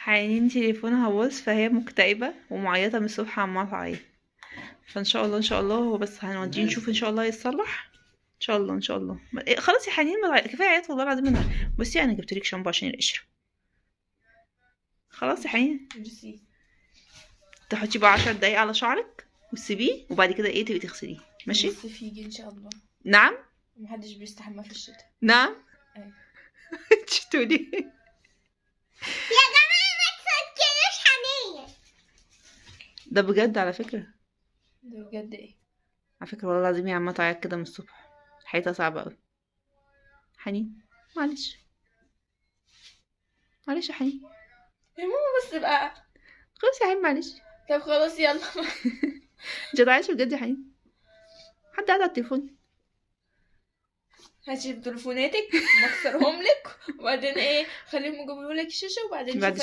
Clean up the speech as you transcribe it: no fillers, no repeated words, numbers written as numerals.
حنين تليفونها باظ، فهي مكتئبة ومعيطة من الصبح عمالة تعيط. فان شاء الله ان شاء الله هو بس هنوديه نشوف ان شاء الله يتصلح ان شاء الله ان شاء الله. خلاص يا حنين كفاية عيط والله العظيم. بصي انا جبت لك شامبو عشان القشرة. خلاص يا حنين تحطي بقى 10 دقايق على شعرك وتسيبيه، وبعد كده ايه تبقي تغسليه. ماشي؟ الصيف يجي ان شاء الله. نعم؟ محدش بيستحمى في الشتاء. نعم؟ ايوه. انت تقولي يا جماعة ما تفكروش حنين ده بجد على فكرة. ده بجد ايه؟ على فكرة والله العظيم يا عمه تعيط كده من الصبح، حياتها صعبة قوي. حنين معلش معلش يا حنين. يا ماما بس بقى خلاص يا حنين معلش. طب خلاص يلا. انت هتعيشي بجد يا حنين؟ حد قاعد على التليفون؟ هاتي تليفوناتك مكسرهم لك، وبعدين ايه خليهم يجيبوا لك شاشة، وبعدين بعد